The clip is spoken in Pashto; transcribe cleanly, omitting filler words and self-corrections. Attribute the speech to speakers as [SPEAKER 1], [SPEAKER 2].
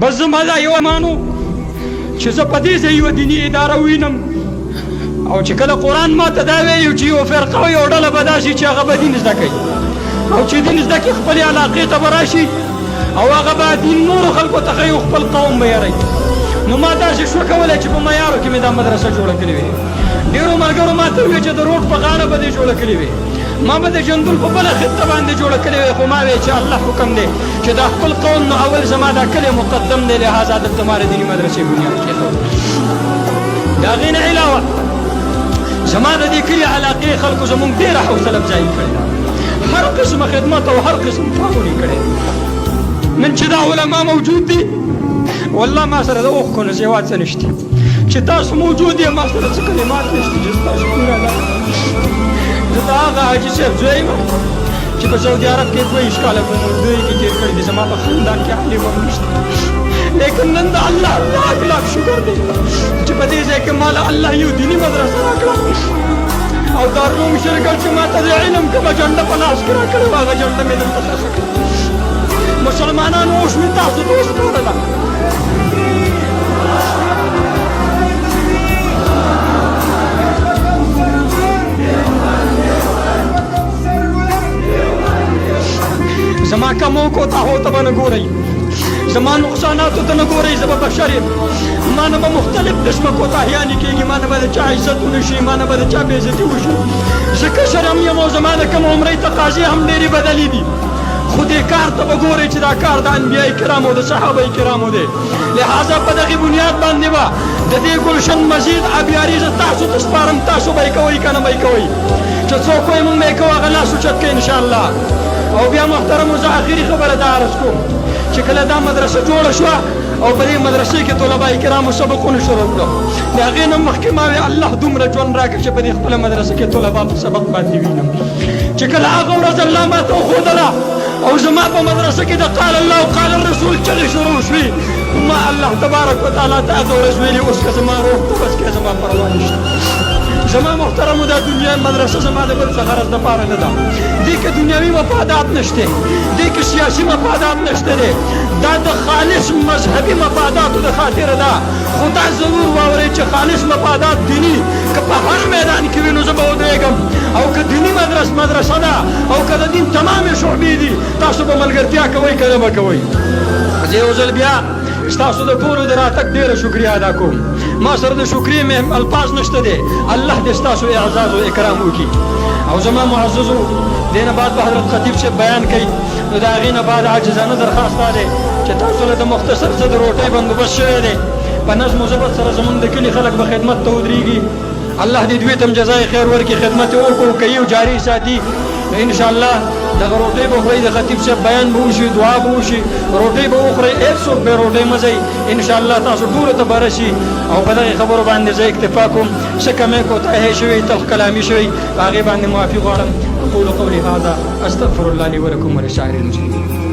[SPEAKER 1] بس زما دا یو ارمان و چې زه په دې ځای یوه دیني اداره ووینم، او چې کله قرآن ما ته دا ویلي چې یو فرقه او یو ډله به داسې چې هغه به دین زده کوي، او چې دین زده کړي خپلې علاقې ته به راشي، او هغه به دین نورو خلکو ته ښیي او خپل قوم به یې نو ما داسې شوه کولی چې په معیارو کې مې دا مدرسه جوړه کړې وي. ډېرو ملګرو ما ته وویل چې د روډ په غاړه به دې جوړه کړې وي، ما به د جندول په بله خطه باندې جوړه کړې وي، خو ما ویل چې الله حکم دی چې دا خپل قوم نو اول زما دا کلی مقدم دی، لهذا دلته ما د دیني مدرسې بنیاد کېښود. د هغې نه علاوه زما د دې کلي علاقې خلکو زمونږ ډېره حوصله افزایي کړې ده، هر قسمه خدمت او هر قسم تعاون یې کړی. نن چې دا علما موجود دي، والله ما سره د اوښکو نه سوا څه نشته. چې تاسو موجود یې ما سره څه کلمات نشته چې ستاسو پوره ادا کړم. زه د هغه حاجي صاحب زوی یم چې په سعودي عرب کې 22 کاله په مزدورۍ کې تېر کړي دي. زما په خاندان کې عالم هم نشته، لیکن نن د الله لاک لاک شکر دی چې په دې ځای کې ما له الله یو دیني مدرسه راکړه، او دارالعلوم شرکت چې ما ته د علم کومه جنډه په لاس کې راکړې وه، هغه جنډه مې دلته ښخه کړه. مسلمانانو اوس مې تاسو ته وسپارله. زما کمو کوتاهو ته به نه ګورئ، زما نقصاناتو ته نه ګورئ. زه به بشر یم، ما نه به مختلف قسمه کوتاهیانې کېږي، ما نه به د چا عزت ونه شي، ما نه به د چا بېعزتي وشي. زه کشر هم یم او زما د کم عمرۍ تقاضې هم ډېرې بدلې دي، خو دې کار ته به ګورئ چې دا کار د انبیاء کرامو د صحابه کرامو دی. لهذا په دغې بنیاد باندې به د دې ګلشن مزید ابیاري زه تاسو ته سپارم. تاسو به یې کوئ که نه به یې کوئ؟ چې څوک وایي مونږ به یې کوو، هغه لاس اوچت کړئ انشاءالله. او بیا محترمو زه اخري خبره دا عرض کوم چې کله دا مدرسه جوړه شوه او په دې مدرسې کې طلبه کرامو سبقونه شروع کړو، د هغې نه مخکې ما وی الله دومره ژوند راکړ چې په دې خپله مدرسه کې طلبا په سبق باندې وینم. چې کله هغه ورځ الله ما ته وښودله او زما په مدرسه کې د قال الله او قال الرسول چغې شروع شوې، ما الله تبارک وتعالی ته هغه ورځ ویلي اوس که زما روح ته بس کې زما پروا نشته. زما محترمو دا دنیا مدرسه زما د بل څه غرض دپاره نه ده. دې کې دنیوي مفادات نشته، دې کې سیاسي مفادات نشته دی، دا د خالص مذهبي مفاداتو د خاطره ده. خو دا ضرور واورئ چې خالص مفادات دیني که په هر میدان کې وي نو زه به ودرېږم، او که دیني مدرسه ده او که د دین تمامې شعبې دي، تاسو به ملګرتیا کوئ که نه به کوئ؟ زه یو ځل بیا ستاسو د ټولو د راتګ ډېره شکریه ادا کوم. ما سره د شکریې مهم الفاظ نشته دی. الله دې ستاسو اعزاز او اکرام وکړي. او زما معززو، دې نه بعد به حضرت خطیب صاحب بیان کوي، نو د هغې نه بعد عاجزانه درخواست دا دی چې تاسو له د مختصر څه د روټۍ بندوبست شوی دی، په نظم و ضبط سره زمونږ د کلي خلک به خدمت ته ودرېږي. الله دې دوی ته هم جزای خیر ورکړي، خدمت یې وکړو کوي او جاري ساتي. نو ان شاء الله دغه روټۍ به خورئ، د خطیب صاحب بیان به وشي، دعا به وشي، روټۍ به وخورئ، هېڅوک به روټۍ مه ځئ. ان شاء الله تاسو ټولو ته به رسي. او په دغې خبرو باندې زه اکتفا کوم. څه کمی کوتاهی شوی، تلخ کلامي شوی، په هغې باندې معافي غواړم. اقول قولي هذا استغفر الله لي ولكم ولسائر المسلمين.